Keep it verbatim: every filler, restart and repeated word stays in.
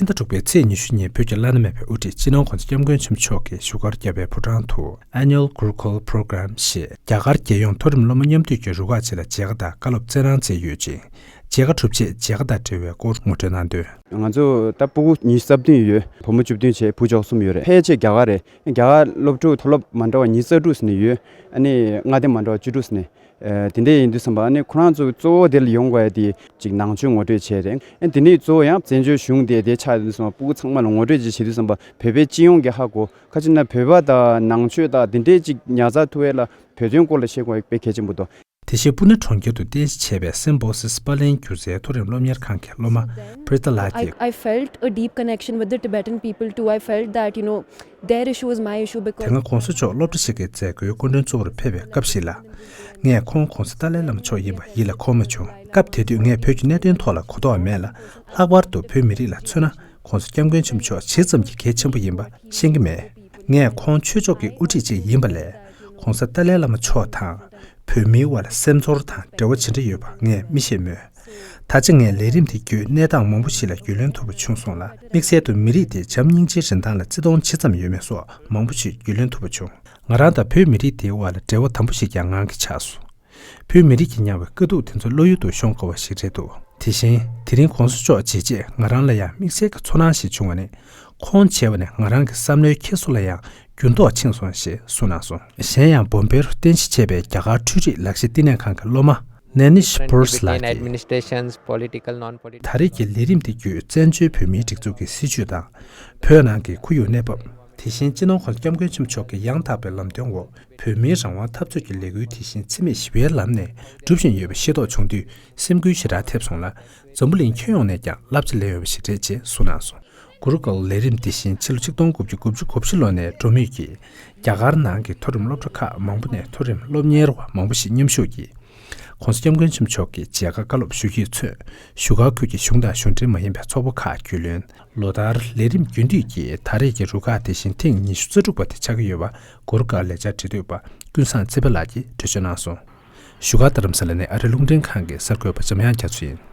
སྤྱི་ཟླ་དྲུག་པའི་ཚེས་ཉི་ཤུ་ཉིན་བོད་ཀྱི་བླ་ན་མེད་པའི་དབུ་ཁྲིད་སྤྱི་ནོར་༧གོང་ས་༧སྐྱབས་མགོན་ཆེན་པོ་མཆོག་གིས་བཞུགས་སྒར་རྒྱ་བལ་ཕོ་བྲང་དུ་Annual Gurukul Program ཞེས་རྒྱ་གར་རྒྱལ་ཡོངས་མཐོ་རིམ་སློབ་མ་མཉམ་འདུས་ཀྱི་རུ་ཁག་ཅིག་ལ་མཇལ་ཁ་དང་བཀའ་སློབ་སྩལ་གནང་མཛད་ཡོད་ཅིང་། མཇལ་ཁ་གྲུབ་རྗེས་མཇལ་ཁ་དང་འབྲེལ་བའི་སྐོར་ངོ་སྤྲོད་གནང་དོན། ང་ཚོ་ད་སྤུ་གུ་ཉི་ཤུ་རྩ་བདུན་ཡོད། བུ་མོ་བཅུ་བདུན་བྱས། བུ་བཅུ་གསུམ་ཡོད་རེད། ཕལ་ཆེར་རྒྱ་གར་རེད། རྒྱ་གར་སློབ་ཕྲུག་མཐོ་སློབ་མ་འདྲ་བ་ཉི་ཤུ་རྩ་དྲུག་ཟེར་ནས་ཡོད། ཨ་ནི་མངའ་སྡེ་མ་འདྲ་བ་བཅུ་དྲུག་ཟེར་ནས། ཨ་དེ་འདྲ་ཡིན་དུས་ཙམ་པ་ཨ་ནི་ཁོ་རང་ཚོ་གཙོ་བོ་དེ་ལ་ཡོང་དགོས་ཡ་དེ་ཅིག་ནང་ཆོས་ངོ་སྤྲོད་བྱས་རེད། ཨ་དེ་ནས་གཙོ་བོ་ཡང་བཙན་བྱོལ་གཞུང་དེ་དེ་ཆགས་དུས་ཙམ་པ་སྤུ་གུ་ཚང་མ་ལ་ངོ་སྤྲོད་ཅིག་བྱེད་དུས་ཙམ་པ་བོད་པའི་སྤྱི་ཡོངས་ཀྱི་ཧ་གོ། ཁ་ཅིག་ན་བོད་པ་དང་ནང་ཆོས་དང་དེ་འདྲའི་ཅིག་ཉར་ཚགས་ཐུབ་ཡ་ལ་བོད་དོན་སྐོར་ལ་ཤེས་དགོས་ཡ་དཔེ་གལ་ཆེན་པོ་འདུག་དེ་བཞིན་པུ་ནེ་གྲོང་ཁྱེར་དུ་རྟེན་གཞི་བྱས་པའི་Symbiosis པར་ལེན་སྒྱུ་རྩལ་མཐོ་རིམ་སློབ་གཉེར་ཁང་གི་སློབ་མ་Preeta Lal གྱིས། I, I felt a deep connection with the Tibetan people too. I felt that, you know, their issue was my issue because དེ་སྔ་༧གོང་ས་མཆོག་སློབ་གྲྭ་ཞིག་གི་མཛད་སྒོའི་སྐུ་མགྲོན་གཙོ་བོར་ཕེབས་པའི་སྐབས་ཤིག་ལ། ངས་ཁོང་༧གོང་ས་ཏཱ་ལའི་བླ་མ་མཆོག་ཡིན་པ་ཡིད་ལ་འཁོར་མ་བྱུང་། སྐབས་དེ་དུས་ངས་བོད་ཀྱི་གནད་དོན་ཐོག་ལ་གོ་རྟོགས་མེད་ལ། ལྷག་པར་དུ་བོད་མི་རིགས་ལ་མཚོན་ན་༧གོང་ས་༧སྐྱབས་མགོན་ཆེན་པོ་མཆོག་ཇི་ཙམ་གྱི་གལ་ཆེན་པོ་ཡིན་པ་ཤེས་ཀྱི་མེད། ངས་ཁོང་ཆོས་ཕྱོགས་ཀྱི་དབུ་ཁྲིད་ཅིག་ཡིན་པ་ལས། ༧གོང་ས་ཏཱ་ལའི་བླ་མ་མཆོག་དང་བོད་མིའི་དབར་ལ་སེམས་ཚོར་དང་འབྲེལ་བ་ཇི་འདྲ་ཡོད་པ་ངས་མི་ཤེས་མོད། ད་ཆ་ངས་ལས་རིམ་དེ་བརྒྱུད་གནས་སྟངས་མང་པོ་ཞིག་ལ་རྒྱུས་ལོན་ཐུབ་པ་བྱུང་སོང་ལ། དམིགས་བསལ་དུ་མི་རིགས་དེ་བྱམས་སྙིང་རྗེའི་རིན་ཐང་ལ་བརྩི་མཐོང་ཇི་ཙམ་ཡོད་མེད་སོགས་མང་པོ་ཞིག་རྒྱུས་ལོན་ཐུབ་པ་བྱུང་། ང་རང་དང་བོད་མི་རིགས་དེའི་དབར་ལ་འབྲེལ་བ་དམ་པོ་ཞིག་ཀྱང་ངང་གིས་ཆགས་སོང་། བོད་མི་རིགས་ཀྱིས་མྱངས་པའི་དཀའ་སྡུག་དེ་ཚོ་བློ་ཡུལ་དུ་ཤོང་དཀའ་བ་ཞིག་རེད་འདུག་དེ་བཞིན་དེ་རིང་༧གོང་ས་མཆོག་མཇལ་རྗེས་ང་རང་ལ་ཡང་དམིགས་བསལ་གྱི་ཚོར་སྣང་ཞིག་བྱུང་བ་ནི། ཁོང་མཇལ་བ་ནས་ང་རང་གི་བསམ་བློའི་འཁྱེར་སོ་ལ་ཡང་འགྱུར་ལྡོག་ཕྱིན་སོང་ཞེས་གསུངས་གནང་སོང་། གཞན་ཡང་བོམ་བེ་རུ་རྟེན་གཞི་བྱས་པའི་རྒྱ་གར་འཕྲུལ་རིག་ལག་ཤེས་བསྟི་གནས་ཁང་གི་སློབ་མ་Nanish Burslak གིས། Administrations, political, non-political. ད་རེས་ཀྱི་ལས་རིམ་འདི་བརྒྱུད་བཙན་བྱོལ་བོད་མིའི་སྒྲིག་འཛུགས་ཀྱི་སྲིད་བྱུས་དང་། བོད་ནང་གི་ཁོར་ཡུག་གནས་བབ། དེ་བཞིན་སྤྱི་ནོར་༧གོང་ས་༧སྐྱབས་མགོན་ཆེན་པོ་མཆོག་གི་ཡང་དག་པའི་ལམ་སྟོན་འོག་བོད་མིའི་རང་དབང་འཐབ་རྩོད་ཀྱི་ལས་འགུལ་དེ་བཞིན་འཚེ་མེད་ཞི་བའི་ལམ་ནས་སྒྲུབ་བཞིན་ཡོད་པ་ཤེས་རྟོགས་བྱུང་དུས་སེམས་འགུལ་ཞེ་དྲག་ཐེབས་སོང་ལ། འཛམ་བུ་གླིང་ཁྱོན་ཡོངས་ནས་ཀྱང་བསླབ་བྱ་ལེན་འོས་པ་ཞིག་རེད་ཅེས་གསུངས་གནང་སོང་། གུ་རུ་ཀུལ་ལས་རིམ་འདི་བཞིན་ཕྱི་ལོ་ཆིག་སྟོང་དགུ་བརྒྱ་དགུ་བཅུ་གོ་བཞི་ལོ་ནས་འགྲོ་མུས་ཀྱིས་རྒྱ་གར་ནང་གི་མཐོ་རིམ་སློབ་གྲྭ་ཁག་མང་པོ་ནས་མཐོ་རིམ་སློབ་གཉེར་བ་མང་པོ་ཞིག་མཉམ་ཞུགས་ཀྱིས། ༧གོང་ས་༧སྐྱབས་མགོན་ཆེན་པོ་མཆོག་གི་མཇལ་ཁ་བཀའ་སློབ་ཞུ་རྒྱུས་མཚོན། བཞུགས་སྒར་ཁུལ་གྱི་གཞུང་དང་གཞུང་འབྲེལ་མ་ཡིན་པའི་ཚོགས་པ་ཁག་རྒྱུས་ལོན། ལོ་ལྟར་ལས་རིམ་རྒྱུན་མཐུད་ཀྱིས་ད་རེས་ཀྱི་རུ་ཁག་དེ་བཞིན་ཐེངས་ཉི་ཤུ་རྩ་དྲུག་པ་དེ་ཆགས་ཀྱི་ཡོད་པ་གུ་རུ་ཀུལ་ལས་འཆར་འབྲེལ་མཐུད་པ་ཀུན་བཟང་ཚེ་འཕེལ་ལགས་ཀྱིས་འགྲེལ་བརྗོད་གནང་སོང་། བཞུགས་སྒར་རྡ་རམ་ས་ལ་ནས་ཨ་རིའི་རླུང་འཕྲིན་ཁང་གི་གསར་འགོད་པ་འཇམ་དབྱངས་རྒྱ་མཚོ་ཡིན།